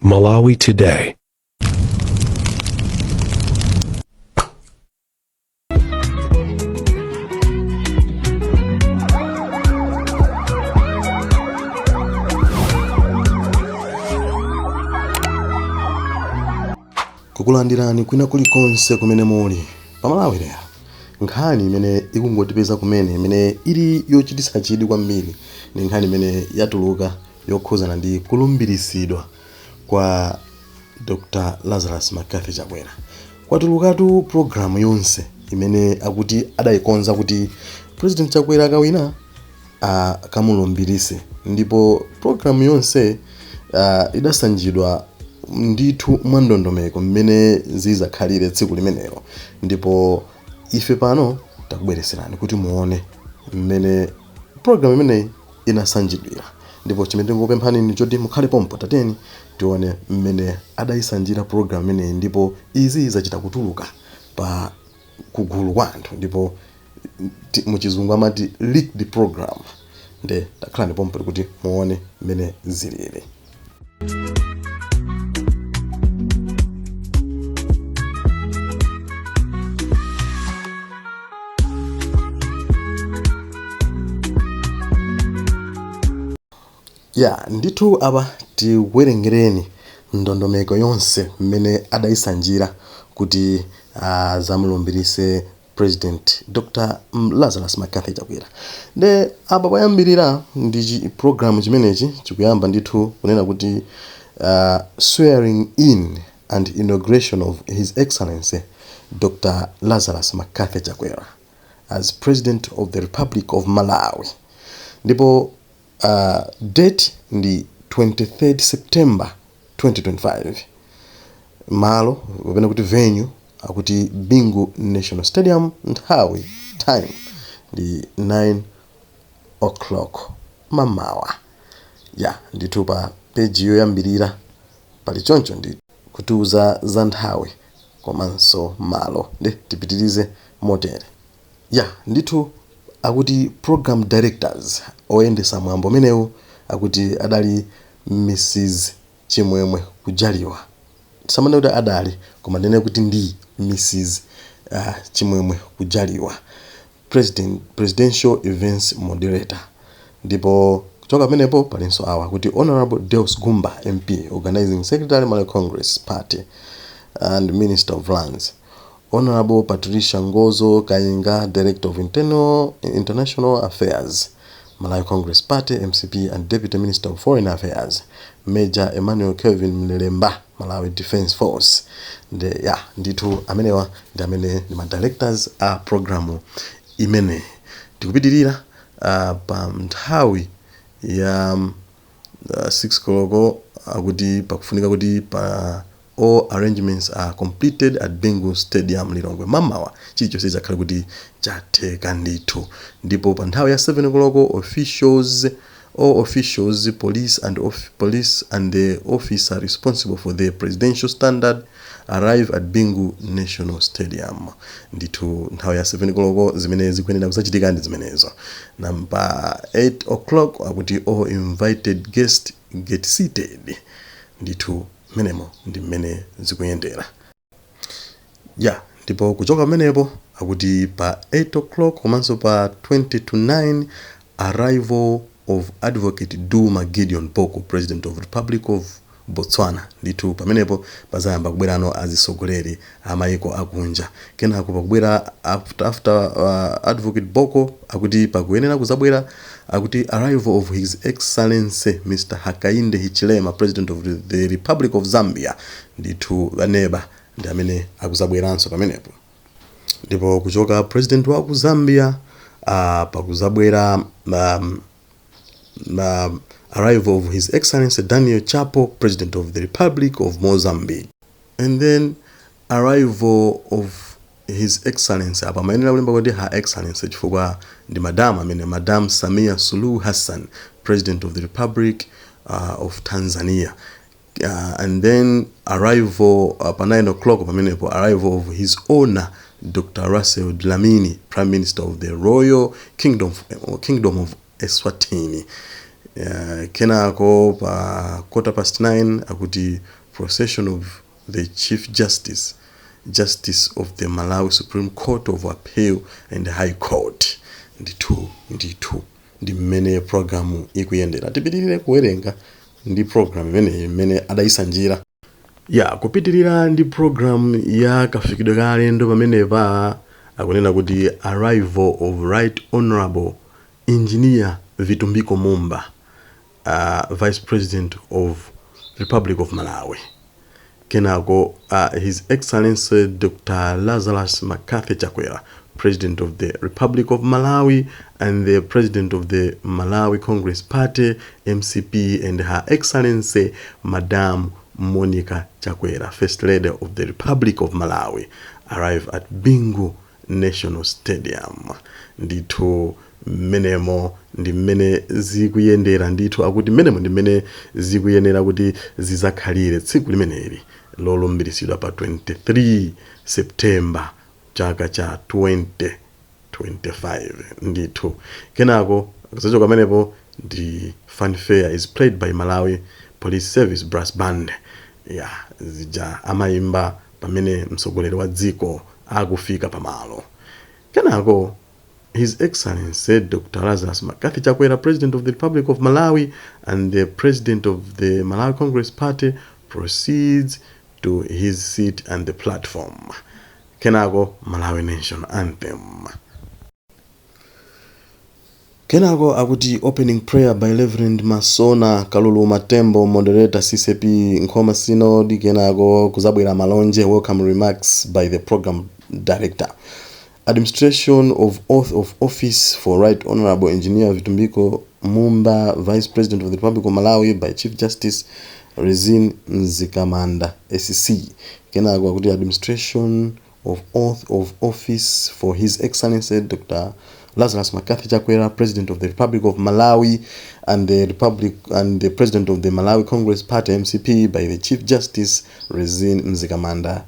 Malawi Today. Kukulandirani kwina kulikonse kumene muli pa Malawi lero. Nkhani imene ikungotipeza kumene imene ili yochititsa chidwi kwambiri ndi nkhani imene yatuluka yokhuzana ndi kulumbiritsidwa kwa Dr. Lazarus McCarthy Chakwera. Kwatulukatu program yonse imene akuti adayikonza kuti President Chakwera akawina akamulumbiritse ndipo program yonse idasanjidwa ndithu mwandondomeko mmene zizakhalire tsiku limenelo ndipo ife pano takubweretserani kuti muone mmene program imeneyi inasanjidwira ndipo chimene tingokupemphani ndi choti mukhale pompo. Tatiyeni tione mmene adayisanjira program imeneyi ndipo izi zachita kutuluka pa kugulu kwa anthu ndipo muchizungu amati leaked program. Nde takhalani pompo kuti muone mmene zilili. Ya, ndithu apa tikuwerengereni ndondomeko yonse mmene adayisanjira kuti azamulumbirise President Dr Lazarus McCarthy Chakwera. Nde apa poyambirira ndi chi program chimenechi chikuyamba ndithu kunena kuti swearing in and inauguration of His Excellency Dr Lazarus McCarthy Chakwera as President of the Republic of Malawi. Ndipo date ndi 23rd September 2025. Malo kapena kuti venue akuti Bingu National Stadium. Nthawi, time, ndi 9 o'clock mamawa. Ya, ndithu pa page yoyambirira pali choncho ndi kutiuza za nthawi komanso malo. Nde tipitirize motere. Ya, ndithu akuti program directors, oyendesa mwambo umenewu, akuti adali Mrs Chimwemwe Kujaliwa. Tisamanene kuti adali, koma ndinene kuti ndi Mrs Chimwemwe Kujaliwa, presidential events moderator. Ndipo kuchoka pamenepo palinso awa kuti Honorable Deus Gumba MP, organizing secretary, Malawi Congress Party and Minister of Lands. Honorable Patricia Ngozo Kayinga, Director of International Affairs, Malawi Congress Party, MCP, and Deputy Minister of Foreign Affairs. Major Emmanuel Kelvin Mlelemba, Malawi Defence Force. Nde ya, ndithu amenewa ndi amene ndi ma directors a program imeneyi. Tikupitirira pa nthawi ya 6 koloko akuti pakufunika kuti pa all arrangements are completed at Bingu Stadium, Lilongwe. Mamawa chilichonse chizakhale kuti chatheka ndithu. Ndipo pa nthawi ya 7 koloko officials all officials, police and the officer responsible for the presidential standard arrive at Bingu National Stadium. Ndithu nthawi ya 7 koloko zimene zikuyenera kuzachitika ndi zimenezo. Namba 8 o'clock akuti all invited guests get seated. Ndithu mmenemo ndi mmene zikuyendera. Ya, ndipo kuchoka pamenepo akuti pa 8 o'clock komanso pa 20 to 9, arrival of Advocate Duma Gideon Boko, President of Republic of Botswana. Ndithu pamenepo pazayamba kubwerano azisogoleri a mayiko akunja. Kenako pakubwera after Advocate Boko akuti pakuyenera kuzabwera akuti arrival of His Excellency Mr Hakainde Hichilema, President of the Republic of Zambia. Ndithu aneba ndi amene akuzabweranso pamenepo. Ndipo kuchoka president wa ku Zambia pakuzabwera arrival of His Excellency Daniel Chapo, President of the Republic of Mozambique. And then arrival of His Excellency, apa amayenera kulemba kuti Her Excellency chifukwa ndi madam amene, Madam Samia Suluhu Hassan, President of the Republic of Tanzania. And then arrival pa 9 o'clock pamenepo, arrival of His Honor Dr Russell Dlamini, Prime Minister of the Royal Kingdom of Eswatini. Kenako pa 9:15 akuti procession of the Chief Justice, Justice of the Malawi Supreme Court of Appeal and High Court. Ndithu ndithu ndi mmene programu ikuyendera. Tipitirire kuwerenga ndi program imeneyi mmene adayisanjira. Ya, kupitirira ndi program ya kafikidwe ka alendo, pamenepa akunena kuti arrival of Right Honorable Engineer Vitumbiko Mumba, Vice President of Republic of Malawi. Kenako His Excellency Dr Lazarus McCarthy Chakwera, President of the Republic of Malawi and the President of the Malawi Congress Party, MCP, and Her Excellency Madam Monica Chakwera, First Lady of the Republic of Malawi, arrive at Bingu National Stadium. Ndithu mmenemo ndi mmene zikuyendera. Ndithu akuti mmenemo ndi mmene zikuyenera kuti zizakhalire tsiku limeneli lolumbiritsidwa pa 23 September chaka cha 2025. Ndithu kenako kuzachoka pamenepo ndi fanfare is played by Malawi Police Service Brass Band, ya zija amayimba pamene mtsogoleri wa dziko akufika pamalo. Kenako His Excellency Dr Lazarus McCarthy Chakwera, President of the Republic of Malawi and the President of the Malawi Congress Party, proceeds to his seat and the platform. Kenako Malawi Nation Anthem. Kenako akuti opening prayer by Reverend Masona Kalulu Matembo, moderator, CCAP Nkhoma Synod. Kenako kuzabwera malonje, welcome remarks by the program director, administration of oath of office for Right Honorable Engineer Vitumbiko Mumba, Vice President of the Republic of Malawi, by Chief Justice Rizine Mzikamanda SC. Kenako akuti administration of oath of office for His Excellency Dr Lazarus McCarthy Chakwera, President of the Republic of Malawi and the President of the Malawi Congress Party, MCP, by the Chief Justice Rizine Mzikamanda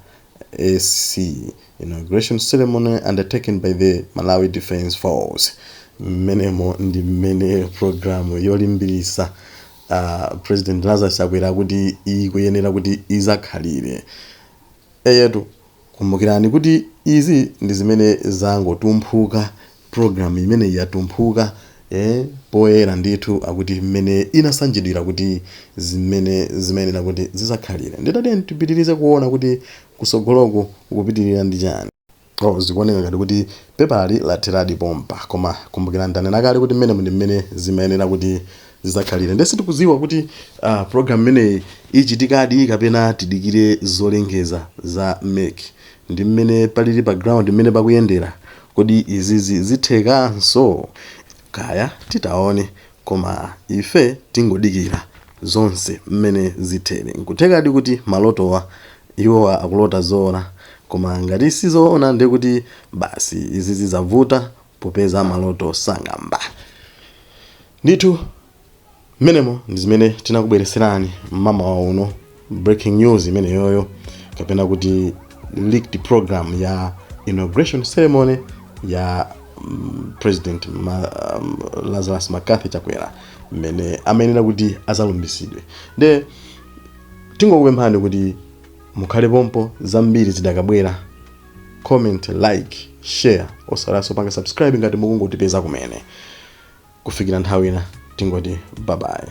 SC. Inauguration ceremony undertaken by the Malawi Defense Force. Mmenemo ndi mmene programu yolimbirisa President Lazarus Chakwera kuti ikuyenera kuti izakhalire. Eyetu, kumbukirani kuti izi ndi zimene zangotumphuka, program imene yatumphuka poyera. Ndithu akuti mmene inasanjidwira kuti zimene zimayenera kuti zizakhalire. Nditati tipitirize kuona kuti kusogoloko kukupitirira ndi chani. Oh, zikuoneka ngati kuti pepali latheradi pompa, koma kumbukirani ndanena kale kuti mmene ndi mmene zimayenera kuti zizakhalire. Ndesi tikudziwa kuti program imeneyi ichitikadi kapena tidikire zolengeza za MEC. Ndi mmene palili pa ground, mmene pakuyendera, kodi izizi zithekanso? Kaya titaone, koma ife tingodikira zonse mmene zithere. Nkuthekadi kuti malotowa iwowa akulota zoona, koma ngati sizoona ndikuti basi izi zidzavuta, popeza maloto sang'amba. Ndithu mmenemo ndi zimene tinakubwereserani mmamawa uno, breaking news imeneyoyo, kapena kuti leaked program ya inauguration ceremony ya President Lazarus McCarthy Chakwera, mmene amayenera kuti azalumbisidwe. Nde tingokupemphani kuti mukhale pompo, zambiri zidakabwera. Comment, like, share, osalanso panga subscribe ngati mukungotipeza kumene. Kufikira nthawi ina tingoti bye bye.